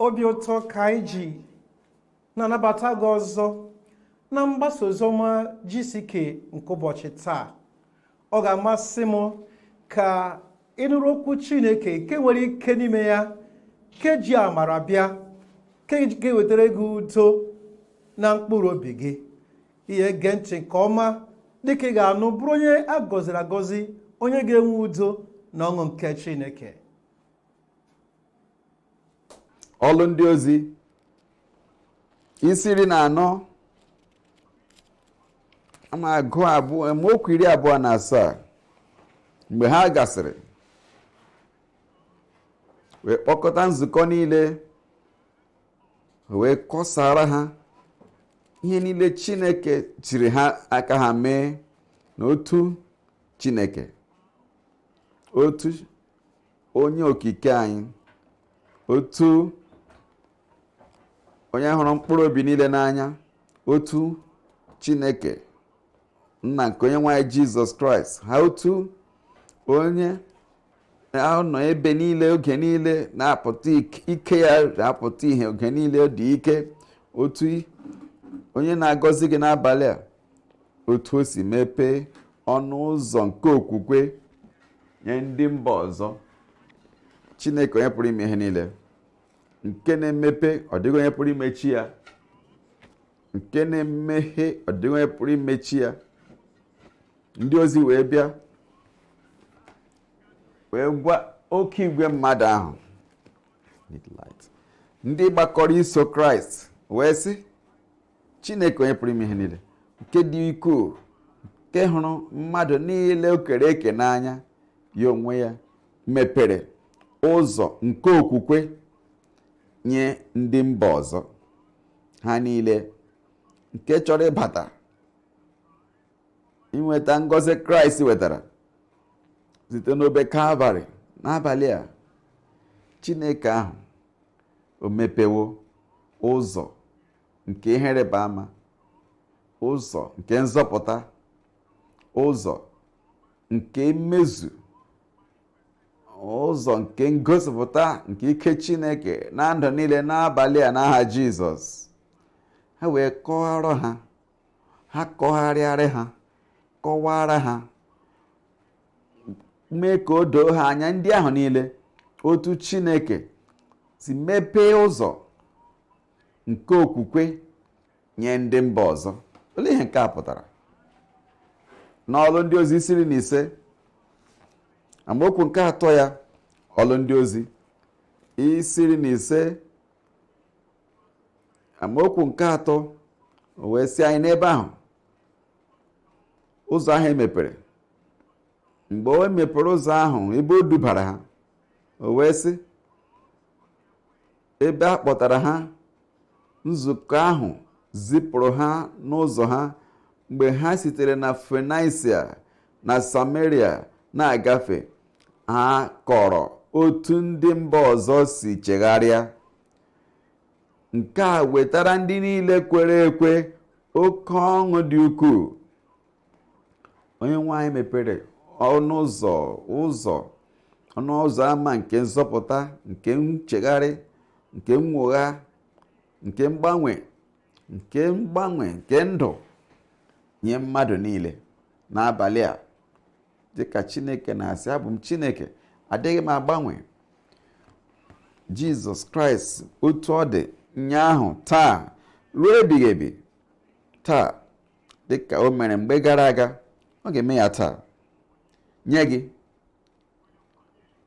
Obi ụtọ ka anyị ji na-anabata gị ọzọ na mgbasa oziọma GCK nke ụbọchị taa. Ọ ga-amasị m ka ị nụrụ okwu Chineke nke nwere ike n'ime ya, nke ji amara bịa, nke ga-ewetara gị udo na mkpụrụ obi gị. Ihe gee ntị nke ọma dịka ị ga-anụ, bụrụ onye a gọziri agọzi, onye ga-enwe udo na ọṅụ nke Chineke. Ọlụ ndị ozi isi 14, ama agụ abụọ, amaokwu 27. Mgbe ha gasịrị wee kpọkọta nzukọ niile, wee kọsara ha ihe niile Chineke jiri ha aka ha mee, na otu Chineke, otu onye okike anyị, otu onye hụrụ mkpụrụ obi niile n'anya, otu Chineke nna nke onye nwe anyị Jizọs Kraịst, ha otu onye nọ ebe niile oge niile, na-apụta ike ya na-apụta ihe oge niile, dị ike, otu onye na-agọzi gị n'abalị a, otu o si mepee ọnụ ụzọ nke okwukwe nye ndị mba ọzọ. Chineke onye pụrụ ime ihe niile, nke na-emepe ọ dịghị onye pụrụ imechi ya, nke na-emeghe ọ dịghị onye pụrụ imechi ya. Ndị ozi wee bịa wee gwa oke igwe mmadụ ahụ ndị gbakọrọ iso Kraịst, wee sị, Chineke onye pụrụ ime ihe niile, nke dị ukwuu, nke hụrụ mmadụ niile o kere eke n'anya, ya onwe ya mepere ụzọ nke okwukwe nye ndị mba ọzọ, ha niile nke chọrọ ịbata inweta ngọzi Kraịst wetara site n'obe Kalvarị. N'abalị a, Chineke ahụ o mepewo ụzọ nke ihe ịrịba ama, ụzọ nke nzọpụta, ụzọ nke mmezu, ụzọ nke ngosipụta nke ike Chineke na ndụ niile n'abalị a, n'aha Jizọs. Ha wee kọwara ha, ha kọgharịarị ha, kọwara ha, mee ka o doo ha anya, ndị ahụ niile, otu Chineke si mepee ụzọ nke okwukwe nye ndị mba ọzọ. Olee ihe nke a pụtara? N'ọlụ ndị ozi isi 15, amaokwu nke 3 ya, Ọlụ ndị ozi isi 15, amaokwu nke 3, o wee sị anyị n'ebe ahụ, ụzọ ahụ emepere, mgbe o mepere ụzọ ahụ ebe o dubara ha, o wee sị, ebe a kpọtara ha, nzukọ ahụ zipụrụ ha n'ụzọ ha mgbe ha sitere na Fenisia na Samaria na-agafe, ha kọrọ otu ndị mba ọzọ si chegharịa. Nke a wetara ndị niile kwere ekwe oke ọṅụ dị ukwuu. Onye nwe anyị mepere ọnụ ụzọ ụzọ ọnụ ụzọ ama nke nzọpụta, nke nchegharị, nke nnwogha, nke mgbanwe, nke mgbanwe nke ndụ nye mmadụ niile n'abalị a. Dịka Chineke na-asị, abụ m Chineke, adịghị m agbanwe. Jizọs Kraịst otu ọ dị ụnyaahụ, taa, ruo ebighị ebi. Taa, dịka o mere mgbe gara aga, ọ ga-eme ya taa nye gị,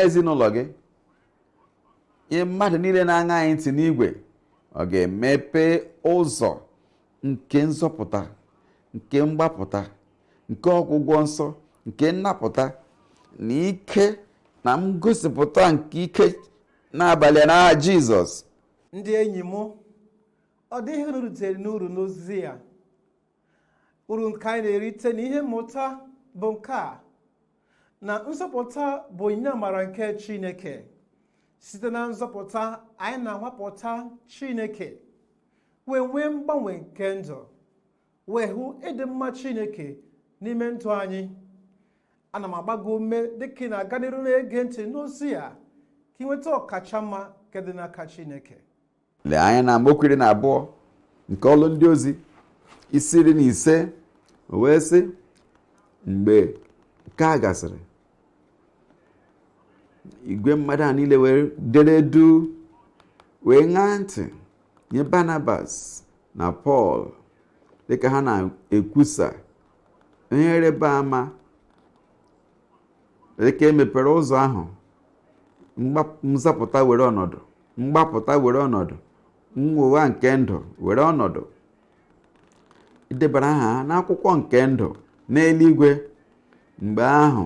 ezinụlọ gị, nye mmadụ niile na-aṅa anyị ntị n'igwe. Ọ ga-emepe ụzọ nke nzọpụta, nke mgbapụta, nke ọgwụgwọ nsọ, nke nnapụta na ike na ngosipụta nke ike n'abalị a, n'aha Jizọs. Ndị enyi m, ọ dịghị uru rutere n'uru n'ozizi ya. Uru nke anyị na-erite na ihe mmụta bụ nke a, na nzọpụta bụ onyinye amara nke Chineke. Site na nzọpụta, anyị na-anwapụta Chineke, wee nwee mgbanwe nke ndụ, wee hụ ịdị mma Chineke n'ime ndụ anyị. Ana m agba gị ume, dịka ị na-aga n'iru na-ege ntị n'ozi a, ka ị nweta ọkacha mma nke dị n'aka Chineke. Lee anya na amaokwu 12 nke Ọlụ Ndị Ozi isi 15. O wee sị, mgbe nke a gasịrị, igwe mmadụ a niile wee dere duu, wee ṅaa ntị nye Barnabas na Pọl dịka ha na-ekwusa ihe ịrịba ama, dịka e mepere ụzọ ahụ, nzọpụta were ọnọdụ, mgbapụta were ọnọdụ, nnwogha nke ndụ were ọnọdụ. Edebara aha ha n'akwụkwọ nke ndụ n'eluigwe. Mgbe ahụ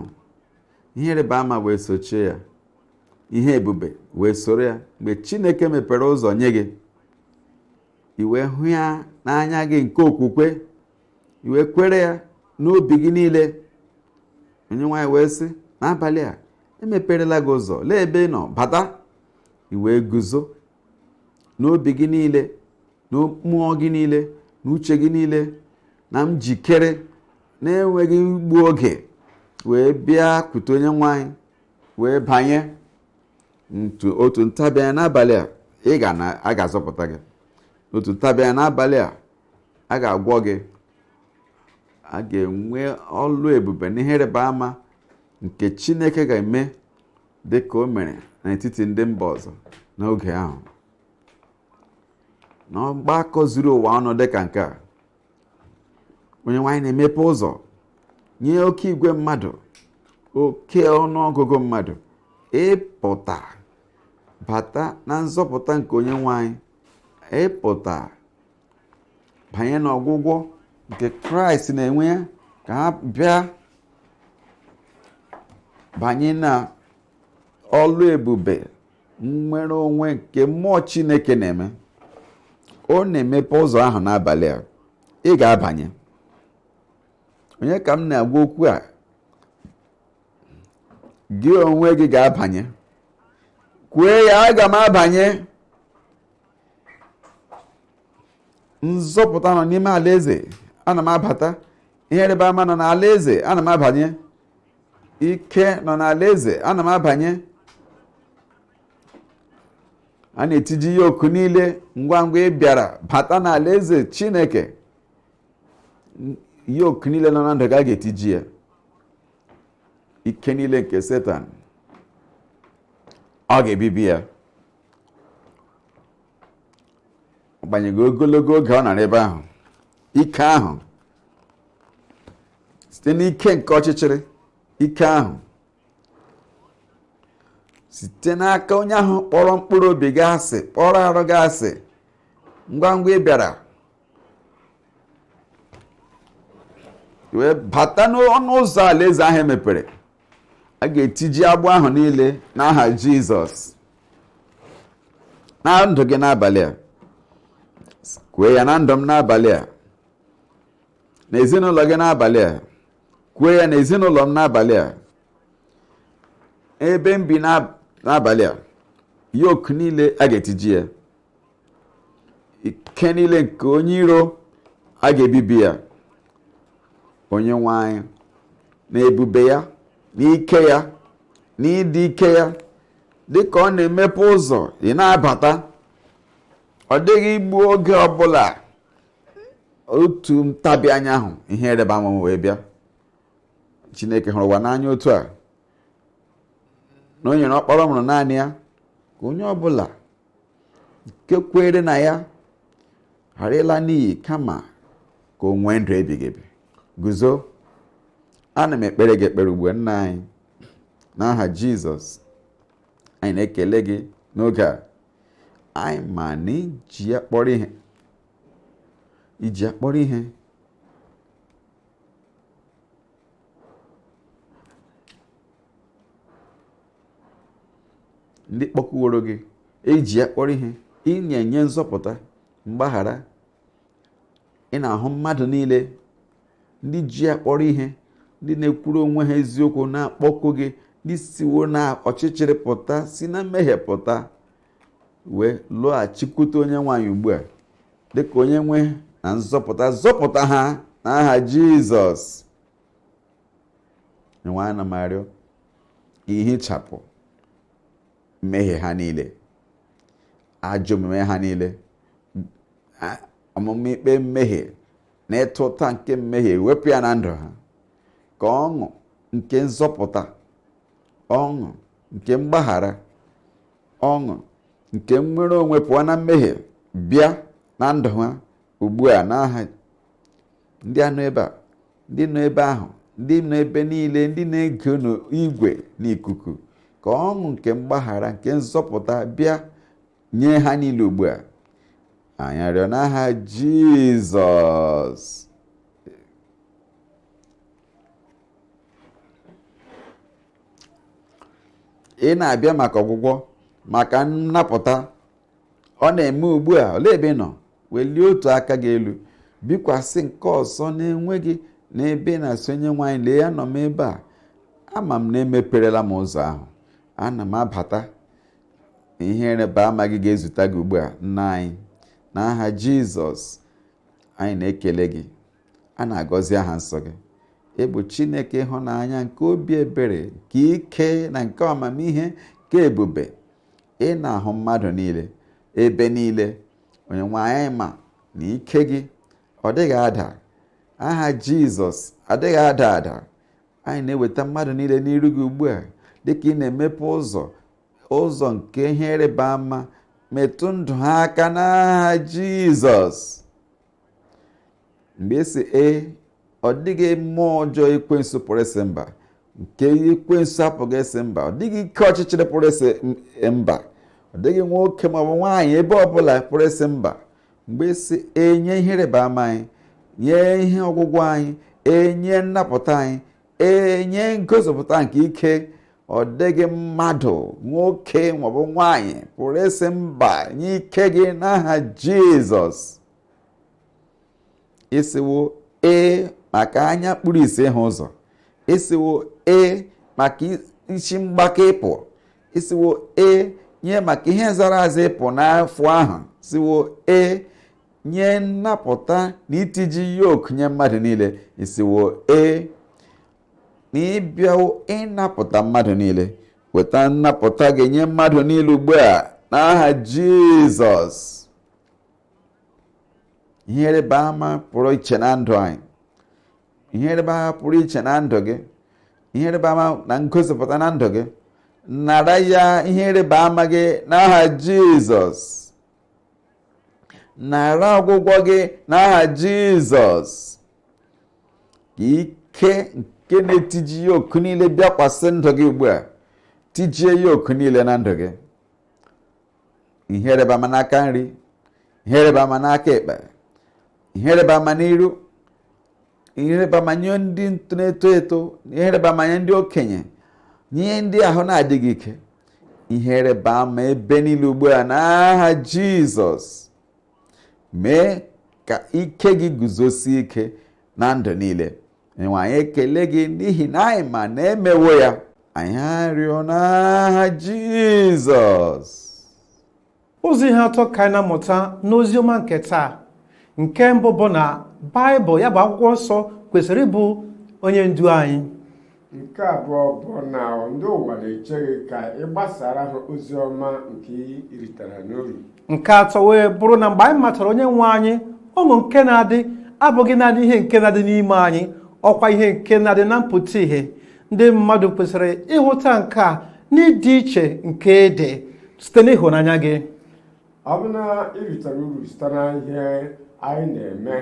ihe ịrịba ama wee sochie ya, ihe ebube wee soro ya. Mgbe Chineke mepere ụzọ nye gị, i wee hụ ya n'anya gị nke okwukwe, i wee kwere ya n'obi gị niile. Onyenwe anyị wee sị, n'abalị a emeperela gị ụzọ, lee ebe ị nọ, bata. I wee guzo n'obi gị niile, na mmụọ gị niile, na uche gị niile, na njikere, na-enweghị igbu oge, wee bịa kwute Onyenwe anyị, wee banye. Otu ntabi anya n'abalị a, a ga-azọpụta gị. Otu ntabi anya n'abalị a, a ga-agwọ gị. A ga-enwe ọlụ ebube na ihe ịrịba ama nke Chineke ga-eme dị ka o mere n'etiti ndị mba ọzọ n'oge ahụ. Na ọgbakọ zuru ụwa ọnụ dị ka nke a, Onyenwe anyị na-emepe ụzọ nye oke igwe mmadụ, oke ọnụọgụgụ mmadụ ịpụta bata na nzọpụta nke Onyenwe anyị, ịpụta banye n'ọgwụgwọ nke Kraịst na-enwe ya, ka ha bịa banye na ọlụ ebube nnwere onwe nke mmụọ Chineke na-eme. Ọ na-emepe ụzọ ahụ n'abalị a, ị ga-abanye. Onye ka m na-agwa okwu a? Gị onwe gị ga-abanye. Kwue ya, aga m abanye. Nzọpụta nọ n'ime alaeze, ana m abata. Ihe ịrịba ama nọ n'alaeze, ana m abanye. Ike nọ n'alaeze, ana m abanye. A na-etiji yoku niile ngwa ngwa ị bịara bata n'alaeze Chineke. Yoku niile nọ na ndụ gị, a ga-etiji ya. Ike niile nke Setan, ọ ga-ebibi ya. Agbanyeghị ogologo oge ọ nọrọ ebe ahụ, ike ahụ site n'ike nke ọchịchịrị, ike ahụ site n'aka onye ahụ kpọrọ mkpụrụ obi gị asị, kpọrọ arụ gị asị, ngwa ngwa ị bịara wee bata n'ọnụ ụzọ alaeze ahụ emepere, a ga-etiji agbụ ahụ niile n'aha Jizọs na ndụ gị n'abalị a. Kwee ya na ndụ m n'abalị a, na ezinụlọ gị n'abalị a. Kwee ya na ezinụlọ m n'abalị a, ebe m bi n'abalị a. Yoke niile a ga-etiji ya, ike niile nke onye iro a ga-ebibi ya. Onye nwe anyị na ebube ya, na ike ya, na ịdị ike ya, dịka ọ na-emepe ụzọ ị na-abata, ọ dịghị igbu oge ọbụla. Otu ntabi anya ahụ ihe ịrịba ama wee bịa. Chineke hụrụ ụwa n'anya otu a na o nyere ọkpara ọ mụrụ naanị ya, ka onye ọbụla nke kwere na ya ghara ịla n'iyi, kama ka o nwee ndụ ebighị ebi. Guzo, ana m ekpere gị ekpere ugbu a. Nna anyị, n'aha Jizọs, anyị na-ekele gị n'oge a. Anyị ma na iji ya kpọrọ ihe, iji ya kpọrọ ihe. Ndị kpọkuworo gị eji ya kpọrọ ihe. Ị na-enye nzọpụta, mgbaghara. Ị na-ahụ mmadụ niile ndị ji ya kpọrọ ihe, ndị na-ekwuru onwe ha eziokwu, na-akpọku gị, ndị siwo na ọchịchịrị pụta, si na mmehie pụta, wee lọghachikwute onye nwe anyị ugbu a dịka onye nwe na nzọpụta. Zọpụta ha n'aha Jizọs. Nwe ana m arịọ ka ị hichapụ mmehie ha niile. Ajọ omume ha niile, ọmụma ikpe mmehie na ịta ụta nke mmehie, wepụ ya na ndụ ha. Ka ọṅụ nke nzọpụta, ọṅụ nke mgbaghara, ọṅụ nke nnwere onwe pụọ na mmehie bịa na ndụ ha ugbu a n'aha ndị anọ ebe a, ndị nọ ebe ahụ, ndị nọ ebe niile, ndị na-ege n'igwe n'ikuku. Ka ọṅụ nke mgbaghara, nke nzọpụta bịa nye ha niile ugbu a. Anyị arịọ n'aha Jizọs. Ị na-abịa maka ọgwụgwọ, maka nnapụta, ọ na-eme ugbu a. Olee ebe ị nọ? Welie otu aka gị elu, bikwasị nke ọzọ na-enweghị n'ebe ị na-asị, Onye nwe anyị, lee, anọ m ebe a, ama m na emeperela m ụzọ ahụ, ana m abata. Ihe ịrịba ama gị ga-ezute gị ugbu a. Nna anyị, n'aha Jizọs, anyị na-ekele gị, a na-agọzi aha nsọ gị. Ị bụ Chineke ịhụnanya, nke obi ebere, nke ike na nke amamihe, nke ebube. Ị na-ahụ mmadụ niile ebe niile. Onye nwe anyị, ma na ike gị ọ dịghị ada. Aha Jizọs adịghị ada ada. Anyị na-eweta mmadụ niile n'iru gị ugbu a, dịka ị na-emepe ụzọ nke ihe ịrịba ama. Metụ ndụ ha aka n'aha Jizọs. Mgbe esi ee, ọ dịghị mmụọ ọjọọ ekwensu pụrụ ịsị mba, nke ekwensu apụghị ịsị mba. Ọ dịghị ike ọchịchịrị pụrụ ịsị mba. Ọ dịghị nwoke maọbụ nwaanyị ebe ọbụla pụrụ ịsị mba. Mgbe esi enye ihe ịrịba ama anyị, nye ihe ọgwụgwọ anyị, enye nnapụta anyị, enye ngosipụta nke ike, ọ dịghị mmadụ nwoke maọbụ nwaanyị pụrụ ịsị mba nye ike gị n'aha Jizọs. Isiwo ee maka anya kpuru isi ịhụ ụzọ, isiwo ee maka isi mgbaka ịpụ, isiwo ee nye maka ihe zara aza ịpụ n'afọ ahụ, siwo ee nye nnapụta na itiji yoke nye mmadụ niile, isiwo ee na ịbịawo ịnapụta mmadụ niile. Weta nnapụta gị nye mmadụ niile ugbu a n'aha Jizọs. Ihe ịrịba ama pụrụ iche na ndụ anyị, ihe ịrịba ama pụrụ iche na ndụ gị, ihe ịrịba ama na ngosipụta na ndụ gị, nara ya ihe ịrịba ama gị n'aha Jizọs. Nara ọgwụgwọ gị n'aha Jizọs. Ka ike nke na-etiji yoke niile bịakwasị ndụ gị ugbu a, tijie yoke niile na ndụ gị. Ihe ịrịba ama n'aka nri, ihe ịrịba ama n'aka ekpe, ihe ịrịba ama n'iru, ihe ịrịba ama nye ndị na-eto eto, ihe ịrịba ama nye ndị okenye, nye ndị ahụ na-adịghị ike, ihe ịrịba ama ebe niile ugbu a n'aha Jizọs. Mee ka ike gị guzosie ike na ndụ niile. Enwe anyị ekele gị n'ihi na anyị ma na emewo ya. Anyị arịọ n'aha Jizọs. Ụzọ ihe atọ ka anyị na-amụta n'ozi ọma nke taa. Nke mbụ bụ na Baịbụl, ya bụ akwụkwọ nsọ, kwesịrị ịbụ onye ndu anyị. Nke abụọ bụ na ndị ụwa na-eche gị ka ị gbasara ha ozi ọma nke ị ritara n'uru. Nke atọ wee bụrụ na mgbe anyị matara onye nwe anyị, ọṅụ nke na-adị abụghị naanị ihe nke na-adị n'ime anyị, ọkwa ihe nke na-adị na mpụta ìhè. Ndị mmadụ kwesịrị ịhụta nke a n'ịdị iche nke dị site n'ịhụnanya gị. Ọ bụ na ị ritara uru site na ihe anyị na-eme,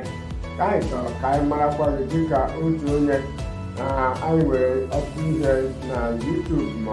ka anyị chọrọ ka anyị marakwa gị dịka otu onye na anyị nwere ọtụtụ ihe na YouTube ma